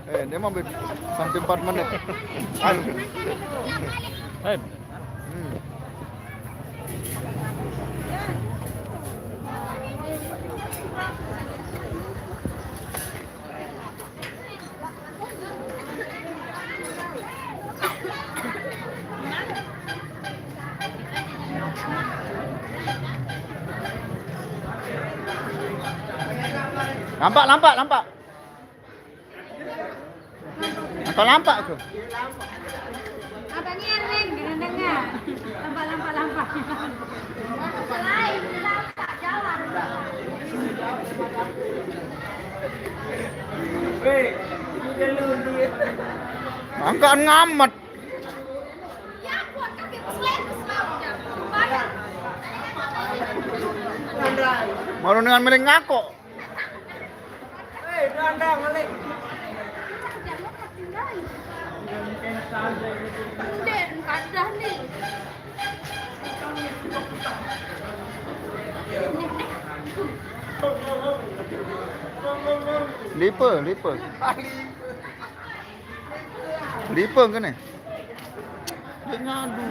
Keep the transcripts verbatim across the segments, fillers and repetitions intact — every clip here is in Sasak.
Eh, dia mah bet-, sampai empat menit. Aduh. Eh. Hmm. Lampak, lampak, lampak. Atau lampak tu? Apa ni, Erwin? Kena dengar. Lampak, lampak, lampak. Lain, lampak, jalan. Angkat ngamat. Baru dengan mereng ngakok. Lipa, lipa. Lipa ke ni? Dia ngadu.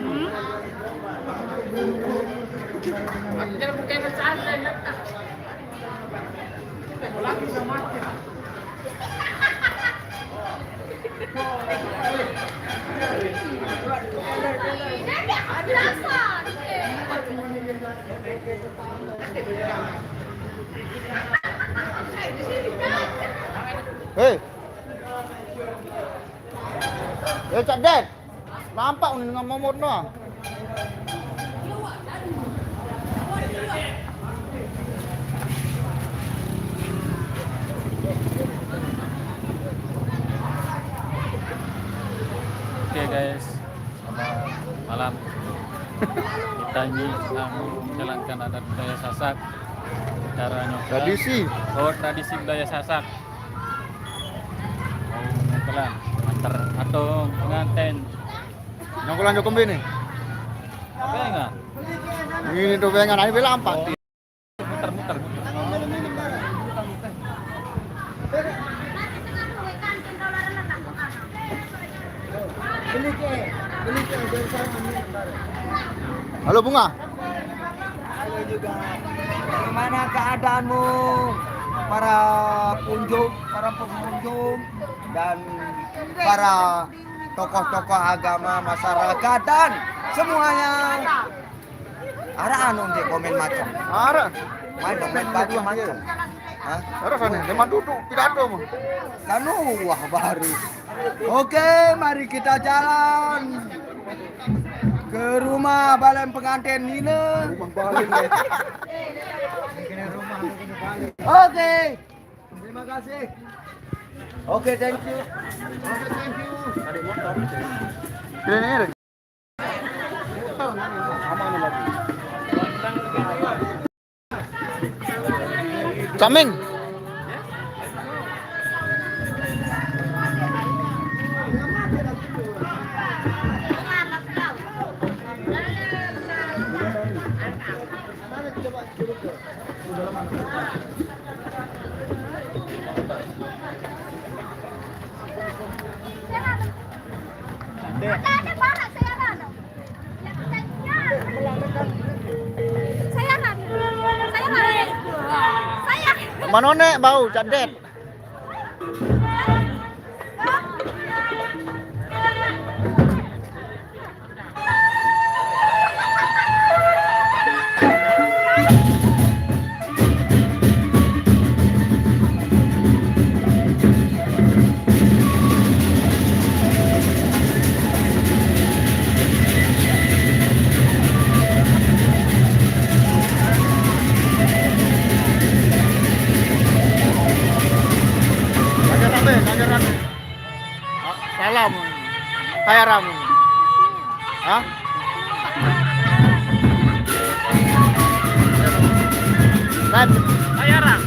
Hei. Eh, Cak Ded. Nampak ni dengan momot no. Oke, guys, selamat malam. Kita ini sedang menjalankan adat budaya Sasak. Caranya tradisi. Oh, tradisi budaya Sasak. Oh, kebetulan. Antar atau pengantin. Nyongkolan Jokombe ni. Apa enggak? Ini tu pengen, ini bilang empat. Oh. Muter, muter, muter. Halo, Bunga. Halo juga. Bagaimana keadaanmu, para kunjung, para pengunjung, dan para tokoh-tokoh agama, masyarakat, dan semuanya? Ada anu di komen macam. Ada. Main komen bagi macam. Hah? Ada sana, dia mah duduk pidato mah. Kan wah baru. Oke, mari kita jalan ke rumah balen pengantin Nina. Rumah balen, ya. Oke. Terima kasih. Oke, thank you. Oke, thank you. Ini, ini. Cameng. Manone bau cadet. Lagi rame, lagi rame. Salam. Saya Ram. Hah? Saya Ram.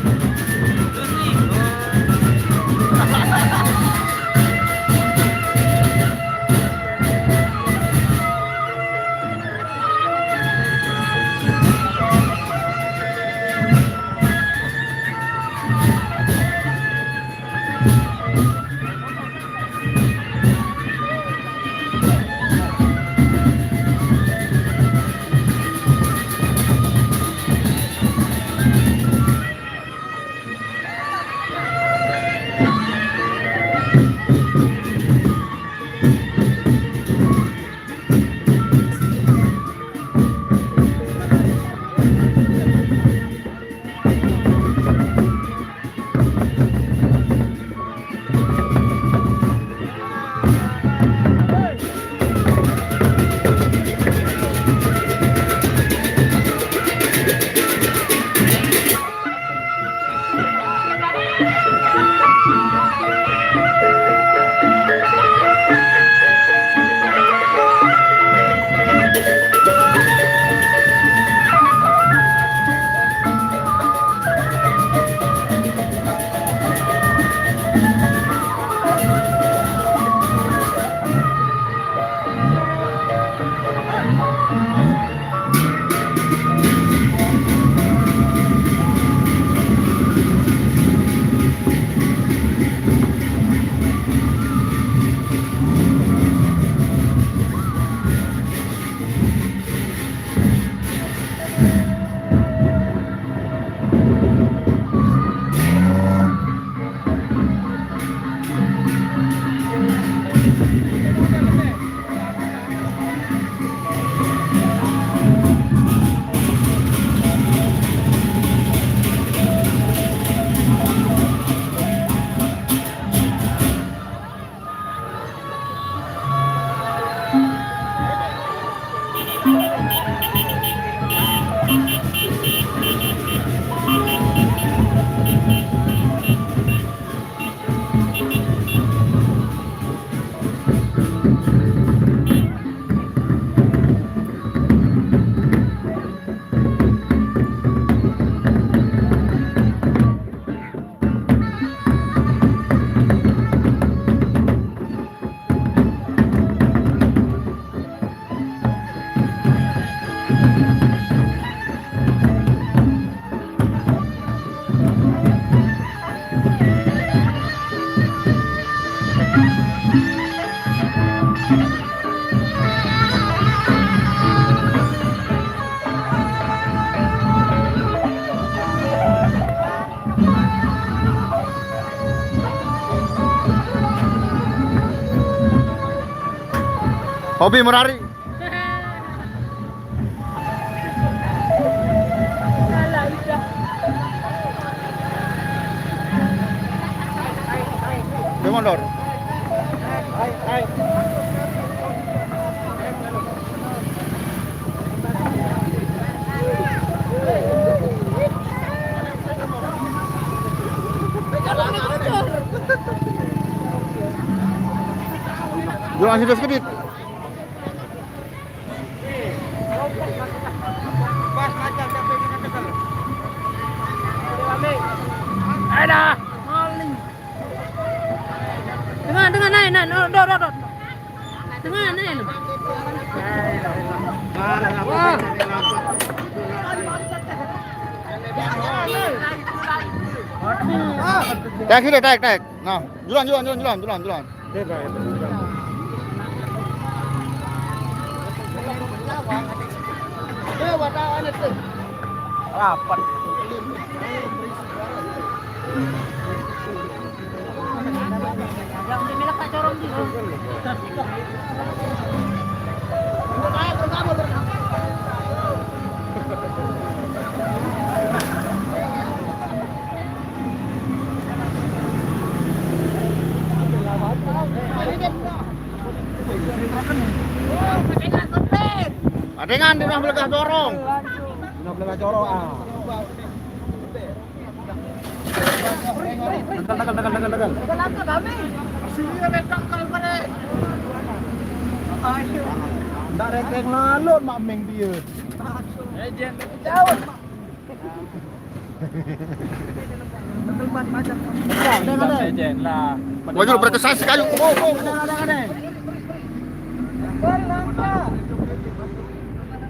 Hobi merari. Dia mondor. Jualan situ sedikit. Ada. Maling. Tengah, tengah, naik, naik. No, dor, dor, dor. Tengah, naik, no. Wah. Tarik sudah, tarik, tarik. Nah, jualan, jualan, jualan, jualan, jualan, jualan. Rapat. Adengan dia udah belegah dorong. Udah belegah dorong, ah. Tegal, tegal, tegal, tegal, tegal. Ndak rekeng lalu, Mak Meng dia. Jauh. Legend lah. Wajur berkesan sekali. Oh, oh, oh.